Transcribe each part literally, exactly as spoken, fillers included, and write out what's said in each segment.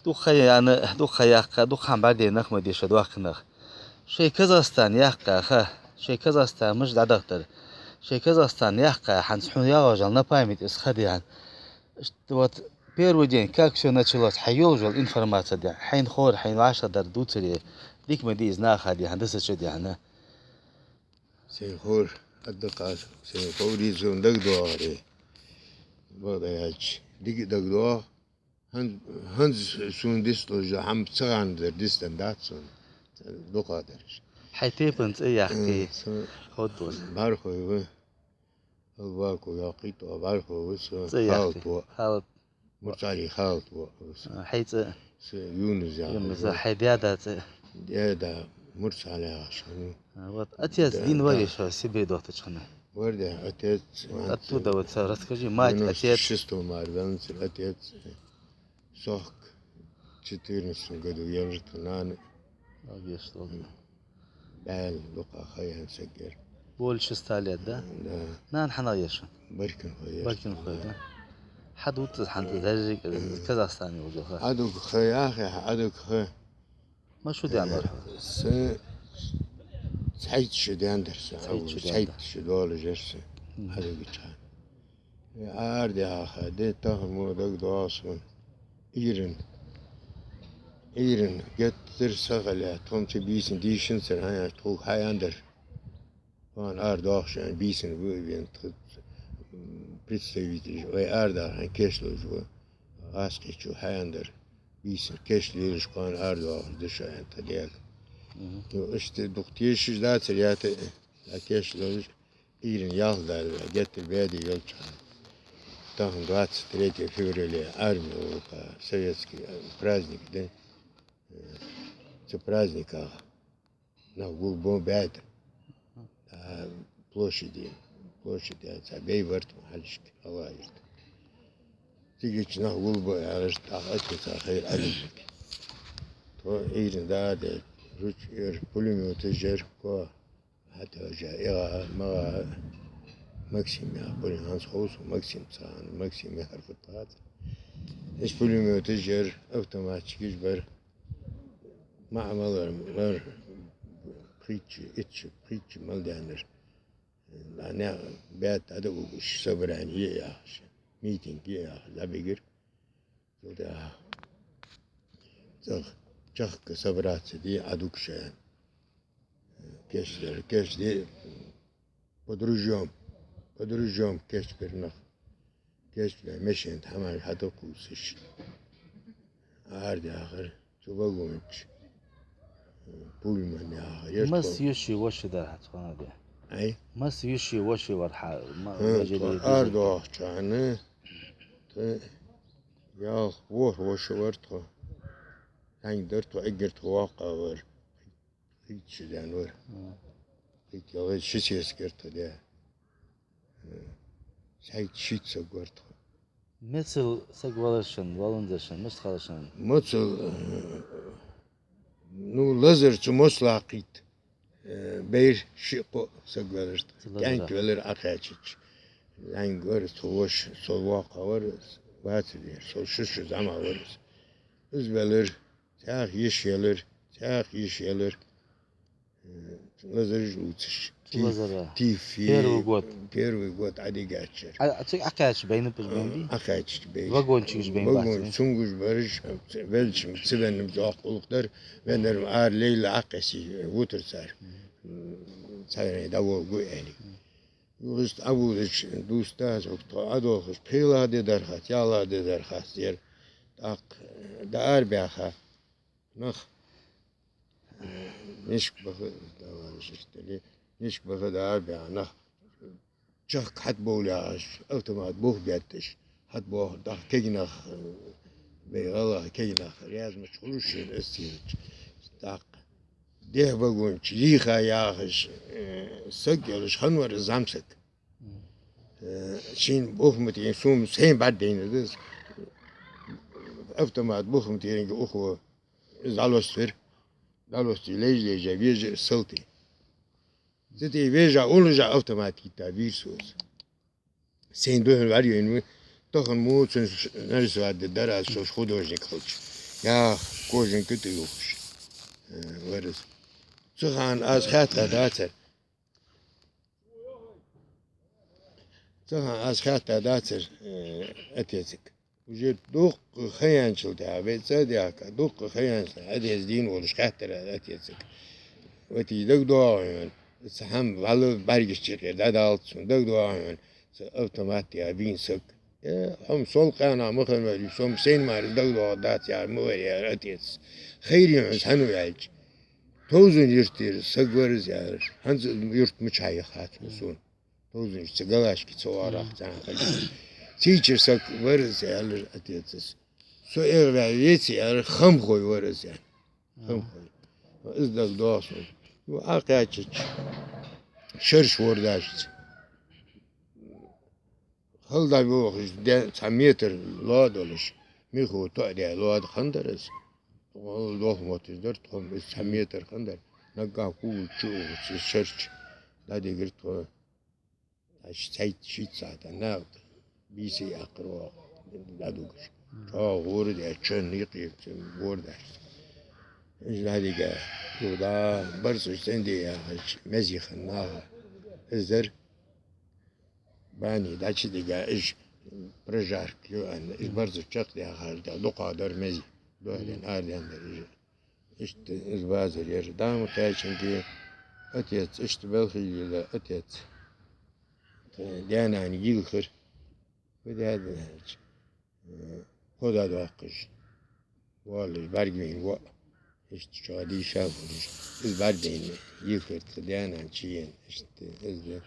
Дукха ха яьнна, дукха ха яьккха, дукха хӀама бӀаргадайна нах ма дий шо, доккха нах. Шоай Казахстан яьккха ха, шоай Казахстан мишта дӀадахийтар, шоай Казахстан яьккха, хӀанз хьона яхаш йола на память из ха дий хьона. Вот первый день, как всё началось, хьайна йолаш йола информаци дий хьона, хьайна ховр, хьайна вӀашагӀдар дувцаре, дика ма дий из наха дий хьона, дисача дий хьона. Сайна ховр, адда кхас, сайна ховр из сона дагадоагӀаре. Бакъда аьлча, дика дагадоагӀа. ХӀанз, хӀанз сона дицдолаш хӀама ца хандар дицдан дац сона. Дукха дараш. Хьай тайпан цӀи яхкий? М, со хӀотталаш. БӀархой ва. Албаку яхкий тхо, БӀархой ва со. ЦӀи яхкий? Халат ва. Халат. Мурцали Халат ва со. А, хьай цӀи? Са Юнус яхаш ва. Юнус, хьай даь-да цӀи? Даь-да Мурцали яхаш хиннав. А, вот отец дийна варий шо Сибре доттача хана? Вар да, отец. Оттуда вот расскажи, мать, отец. Девяносто шестом мара веннав отец. Сохк четырнадцатом году яьлар тха нана. Молодец, что ли. БӀаьл дукха ха яьнна саг яр. Больше ста лет, да? Да. Нана хьанах яр шун? Баркинхой яр. Баркинхой, да? Хьадувцал хӀанз деррига Казахстане йолча ха. Ӏадуга ха яхе, Ӏадуга ха. Ма шу даьннад хьо? Са цхьайтта шу даьннадар са. Цхьайтта шу даьннадар. Цхьайтта шу долаш яр са. Мгм. Ӏадугача хана. Э, арадаьха ди тахан мо дагадоагӀа сона. Ийран. Ийран геттара сахиле, тхо-м цу бийсан дийшанзар, хьаяьннар, тхога хьаяьннадар. Тхона арадоахаш аьнна бийсан ба вена тха, м, представителаш, вай арадаха кийчлуш ва. ГӀазкхичо хьаяьннадар. Бийсан кийчлуш, тхона арадоахаш да шо аьнна тха даьга. Мгм. Ну, иштта дукха тешаш дацар ята, а кийчлуш. Ийран ялх даьлар, геттара баьде йолча хана. Тахан двадцать третье февраля, армия, советский, э, праздник да. Э, цу праздниках нах гулбенна баьде. А площаде, площаде, цхьа бей бар тхона хьалхашка, хьалха йолча. Цигача нах гулбенна аьлча, тӀаккха отца хайра Ӏадуга. Тхо ийран дӀаадаьд, ручки яр, пулемёташ яр, ко ХӀаьта уже эгӀа, магӀа, Максим яха пулемёт, хӀанз хов сона Максим цхьан, Максим яхар фуд хацар. Эш пулемёташ яр, автоматчикаш бар. МаӀа мел вар, вар, пхийтта шу, итт шу, пхийтта шу мел даьннар. Нах баьд, ада угаш собрание е яхаш, митинг е яхаш, дӀабигар. Цул тӀехьа цӀагӀа чехка собраться де, Ӏадугаш аьнна. Кийчдаьр, кийчде, под ружьём, под ружьём кийчбир нах. Кийчбаь, машен тӀа хӀамаш хьатӀакхувсаш, арадаьхар цу вагон чу. Пульман яхар. Масса йиший воший дар хьа цу хана де? Ай? Масса йиший воший вар хьа, ма-, хӀа, вежарий, тхо арадоахача хана, тхо ялх, ворхӀ воша вар тхо. ХӀанз дар тхо, эггара тхо воккхагӀа вар. Пхийтта шу даьнна вар. Мгм. Пхийтта ялхайтта ши сесаг яр тха даь. Цхьайтта-шийтта саг вар тхо. Мецал саг валар шун, валанзар шун, мишта хилар шун? Мецал, э, ну, лазар цу моцал кхийтта, э, бер шиъ-кхоъ саг велар тха. Цу лазара. КӀаьнк велар Ӏокхаьчача. ЗӀамига вар тха воша, сол воккхагӀа вар, вацар ер, сол ши шу зӀамагӀа вар. Из велар. Цхьаькха йиша елар, цхьаькха йиша елар. Э, лазараш лувцаш. Цу лазара? Тиф-, тифи. Первый год. Первый год Ӏадигачар. А, а цига Ӏокхаьчача байнаб уж, байнабий? Ӏокхаьчача байнаб. Вагончикаш байнаб? Вагон, цунгаш бараш, велча ца веннаб, жокх гӀулакх дар, веннар ара лейла Ӏокхессе вутар цар. М, цхьайрай дӀаволга аьле. Юхаста Ӏоводача дувцаш дац, тхо Ӏодохаш, пхелагӀа ди дар хац, ялхлагӀа ди дар хац, ер. ТӀаккха дӀаарабаьха нах, э, мишка баха, давала жиштали, мишка баха дӀаарабаьха нах, чехка хьатӀабовла яхаш, автомат бух бетташ, хьатӀабоахар, тӀаккха кегий нах, э, бей гӀалгӀай кегий нах, раьза ма ца хулаш шийна эсцийрача. ТӀаккха дехьа вагон чу йийха яхаш, э, саг йолаш хиннавар зӀамсаг. Э, шийна бух ма тӀера, сона сайна бӀаргадайнад из. Автомат бух ма тӀера ухваьнна, из дӀалоствир. ДӀалостве, лайжа-лайжа вежа салти. Цу тӀа вежа, уллаш автомат хӀитта вийра со из. Сайна духьал вӀаьрийна ва, тахан мо цунна ш-, нарисовать даьд аз, со художник хилча. Яха кожанка тӀаювхаш, э, вар из. Цу хана аз хаьттадацар. Цу хана аз хаьттадацар, э, отецага. Уже дукха ха яьнначул тӀехьагӀа, вай цӀа а даьхка, дукха ха яьнначул тӀехьагӀа, отец дийна волаш хаьттар аз отецага. Отец, дагадоагӀий хьона, цхьа хӀама вӀалла бӀаргашта юкъера дӀадалац сона, дагадоагӀий хьона, цхьа автомат яь вийна саг. Э, хьо-м сол къаьна ма хиннавалий, со-м сайна мара дагадоагӀаргдац, яхар ма вар, яхар отеца. Хайрий хьона, хьан ву аьлча. Товзун-Юртара саг вар из, яхар. ХӀанз юрт мичахьа я хац хьона сона. Товзун-Юрт, цу Галашки цу оагӀорахьа цхьан хана. Цигара саг вар из, аьлар отецас. Со эгӀаваь веце, аьлар, хамхой вар из, аьлар. Хамхой. Из дагадоагӀа сона. Юха Ӏокхаьчача, шераш вордашца. Хала дӀабоахаш, де-, цхьа метр лоа долаш, михо тоъадаь лоа хиннадар из. Хала дохмоташ дар тхо-м, из цхьа метр хиннадар. Наггахьа кулг чу ухаш, из шераш дӀадигар тхо. Аш цхьайтта-шийтта сахьата нах бийса яьккхар оаха дӀадугаш. ЧӀоагӀа гӀора даь, чан юкъе вордаш. Уж дӀадига, юха дӀа барзкъаш цӀенде яхача, мези хинна наха. Из дар бани дӀачудига, уж прожарка ю аьнна, уж барзкъаш чакхдаьхар, дукха дар мези. Доаладаьнна, арадаьнна дар уж. Иштта из базар яр. Дама кхаьчанге отец, иштта белхий йила отец. Даь-нана йилхар. Фу даьд аьлча, э, кхо да доаккхаш, воаллаш бӀаргавайна воӀ. Иштта чӀоагӀа дийша волаш. Из бӀаргадайна йилхар тха даь-нана чуена. Иштта из да.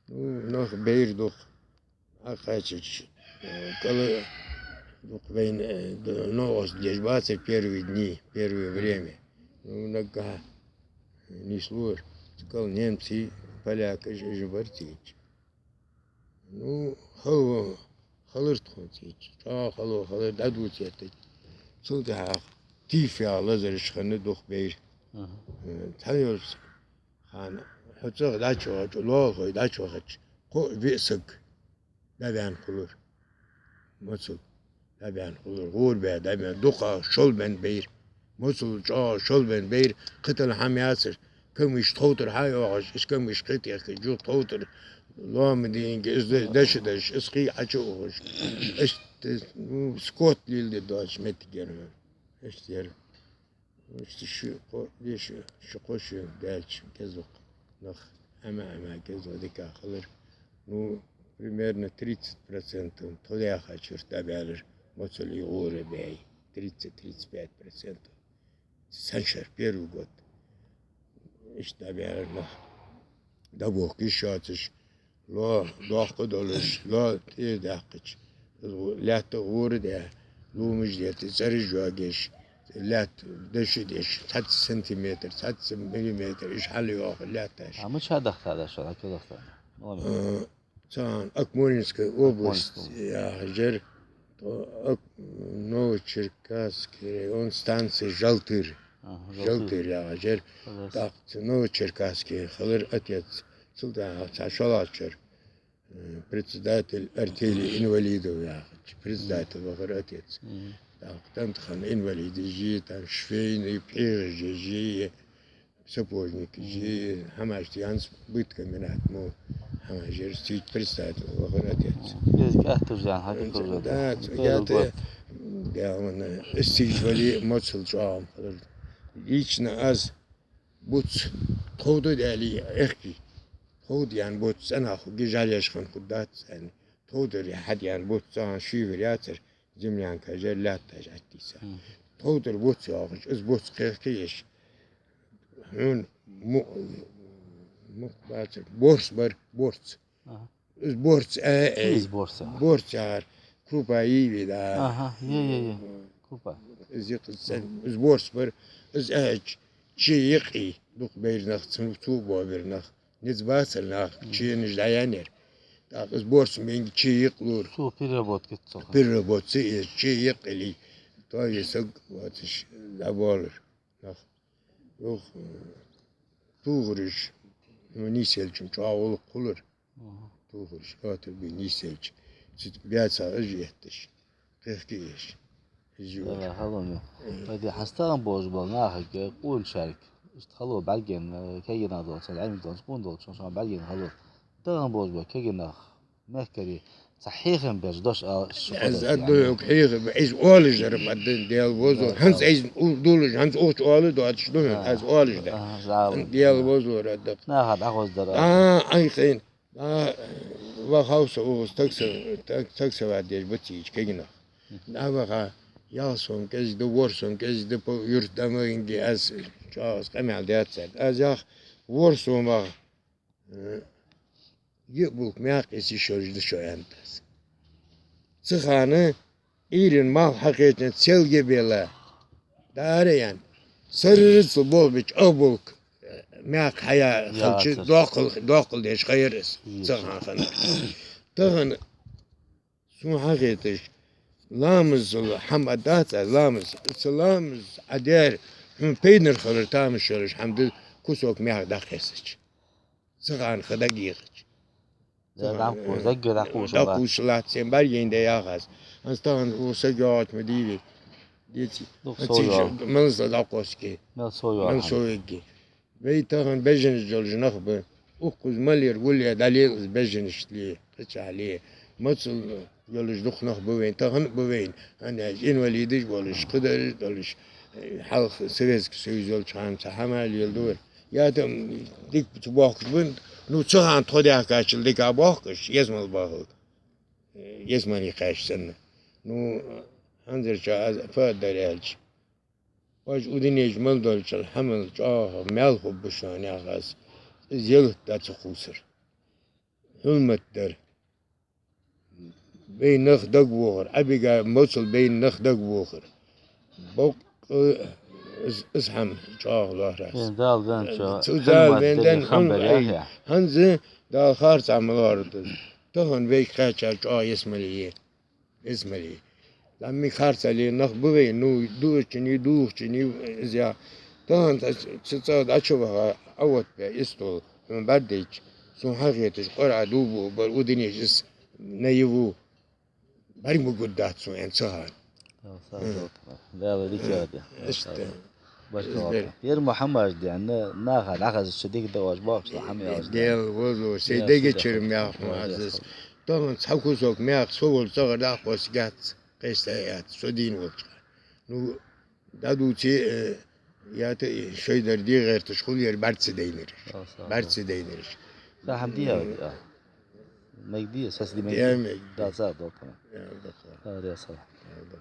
Ну, нах байра дукха. Ӏокхаьчача, э, кӀала дукха вайна, э, д-, новкъост деш бацар первые дни, первое время. Ну, наггахьа нийслора. ЦӀаккха немций, полякаш, уж бар цигача. Ну, хало хилар тхона цигача. ЧӀоагӀа хало хилар, дӀадувца хеташ. Цул тӀехьагӀа тиф яха лазараш хинна дукха байра. Э, цхьан йолча хана, хьо цӀагӀа дӀачувахача, лоалахой дӀачувахача, кхо-виъ саг дӀабаьнна хулар. Моцал дӀабаьнна хулар, гӀора баь дӀабаьнна, дукха шолбаьнна байра. Моцал чӀоагӀа шолбаьнна байра, кхеталла хӀама яцар, камаш тховдар хьайоахаш, из камаш кхетехкаш, юха тховдар лоам дийнга, из да-, дешадеш, из хий хьачуухаш. Иштта, ну, скот леладе доацача моттиге яр. Иштта яр. Иштта ши-кхо, деши, ши-кхо шу даьлча, кӀезиг-кх нах, хӀама-хӀама кӀезиг-кх дика хилар. Ну, примерно тридцать процентов тхо даьхача юрта дӀабаьлар, моцал, гӀора баь. Тридцать-тридцать пять процентов. Цхьан шера, первый год. Иштта дӀабаьлар нах. ДӀабохка йиш йоацаш, лоа доккха долаш, лоа тӀера даьккхача, лаьтта гӀора даь, ломаш детташ, цӀераш йоагаш, лаьтта дешадеш, цхьацца сантиметр, цхьацца миллиметр, уж хьалйоаха лаьтташ. А мича дахтар да шо, хьа кхы дахтар? Э, цхьан Акмолинская область, Акмолинская область яхаш яр, то Ак-, Новочеркасский район, станция Жалтыр. Ага, Жалтыр. Жалтыр яхаш яр. Хоза. ТӀаккха цу Новочеркасский хилар отец. Цул тӀехьагӀа цхьа шоллагӀча шера, э, председатель артели инвалидов яхача, председатель вахар отец. Мгм. ТӀаккха тӀем тахан инвалидаш жи, там швейный, пхьегӀаш жи, сапожникаш жи, хӀамаш тӀа янз быткомбинат мо, хӀамаш яр, цигача председатель вахар отец. Из кӀаьтташ дан хьакъ хургда. Да, цу кӀаьтта, да, вон, из цигача вале, моцал чӀоагӀа хилар. Лично аз буц тховда аьле, аьхки. Тховда аьнна буц цӀенах хургья, жӀалеш хинна хургдац аьнна. Тховдара хьадаьнна буц цхьан ши вар яцар, землянкаш яр, лаьтташ Ӏаттийца. Мгм. Тховдара буц йоагӀаш, из буц кхехкаеш. Хьона му-, мукх бацар, борц бар, борц. Ага. Из борц, э, э, из борц, ага. Борц яхар, крупа йий вай, да. Ага, е, е, е. Крупа. Из йикъ-, из борц бар, из, э, ч-, чу йикъий, дукха байра нах, цу, цу бо бер нах. Низ бацар нах, ченаш дӀаяьннаяр. ТӀаккха из борц меинга чу йикъалора. Цо переработка ца хилар. Переработка ца еш, чу йикъале, тоае саг воацаш дӀабоалар нах. Юха, э, тухараш, ну, нийсъелча чӀоагӀа гӀулакх хулар. Мгм. Тухараш, отрубы нийсъелча. Цу баьцах уж етташ, кхехкаеш. Жи. Э, хало ма. Вай хьастагӀа болаш бола нахага къоначарга. Иштта хало бӀаргаяйна, э, кагий нах долча, Ӏилма долча, къона долча, шоана бӀаргаяйна хало. ТӀагӀа болаш бола кагий нах мехкарий цхьа хьехам беш дош ала шо. Аз хӀанз а ду хьога хьехам, из оалаш дар ма дин Даьла возо. Да, хӀанз да. Из у-, дулаш, хӀанз укх чу оалаш доацаш ду хьона, а, аз оалаш да. А, зал. Даьла возо рад да. Наха дӀахоздар. А, ай хин. А, вахав со, у, такса-, так-, таксовать деш бац из кагий нах. А, ваха, ялх сом кӀезига да, ворхӀ сом кӀезига да, по юрт дама инги аз чӀоагӀа къамаьл даьд царга. Аз ях, ворхӀ сомах, э, йиъ булка маькх эца йиш йолаш да шо, аьннад аз. Цу хана Ӏуйрийна малх хьакхаьчача селга бела. Дара, аьнна. Саррацал болх бича ах булка, э, маькх хьая хилча, яцар. Доккхал, доккхал деш ха яр из. Яцар. Цу хана хана. Тахан сона хьахеташ, ламазал хӀама дац аз, ламаз. Цу ламаз Ӏа даьр, хьона пайданара хилар тамаш йолаш хӀама да, кусок маькх дӀакхессача. Цу хана ха дагайохача. Да, дӀакхувш, даггара дӀакхувш, дӀакхувш латт сен бӀаргаяйна да яхаш. ХӀанз тахан укх сага йоагӀача ма дий вай. Деций? Дукха хӀанз сов цига йоагӀа. Мел сов дӀакхоссаргья? Мел сов йоагӀа. Мел сов йоагӀа. Вай тахан бежанаш йолаш нах ба. Укхаза малера гулъяь дӀалелаш бежанаш ле, кхачахьа ле. Моцал йолаш дукха нах ба вайна, тахан а ба вайна. ХӀана аьлча инвалидаш болаш, кхыдараш долаш, хьалха Советский Союз йолча хана цхьа хӀама леладора. Я там дика цу бохкаш ба, ну, цу хана тхо даьхкачул дика бохкаш, езмал бахалга. Езмале кхаьчача санна. Ну, хӀанзарчоа аз фу аргдар аьлча, оаш укх дунен чу мел долча хӀамал чӀоагӀа маьл хургба шоана, яхаш, из ялат да ца кхувсар. Хьурмат дар. Байна нах дагавохар. Ӏабига моцал байна нах дагавохар. Бокъ-, из, из хӀама чӀоагӀа лоархӀ аз. Вайна Дала деннача, цу Дала хьурмат вайна дар, денна хам хьурмат бар, ай, яхаш. ХӀанз Дала харцахьа ма лоархӀаргда. Тахан вайга кхаьчар чӀоагӀа езмале я. Езмале. ДӀа мига харцахьа ле нах ба вай, ну, дуачунна, дувхачунна, из я. Тахан цу, цу цӀагӀа дӀачуваха, Ӏоотта бе, из тол, хьона бӀаргадайча, сона хьахеташ, Къуръан дув бух бар, укх дунен чу из наяву. БӀарга ма гургдац сона, аьнна, цу хана. Дала сагӀа долда. Дала дика йода. Иштта. Баркал. Из дер. Ер ма хӀамаш да аьнна, наха дӀахазача дика да оаш бохкаш, хӀама яхаш да. Даьла возо, сай дега чура мех ма аз. Тахан цхьа кусок маькх со волча цӀагӀара дӀакхоссаргьяц, кхестаяц, со дийна волча хана. Ну, дӀадувце, э, я та, э, шоай дар де гӀерташ хул ер бӀарга ца дайнараш. Дала сагӀа долда. БӀарга ца дайнараш. Са хӀама дий, а? Мегаргдий, сас ди мегаргдий? Дий, мегаргда. Дала сагӀа долда. Дала сагӀа. Дала сагӀа.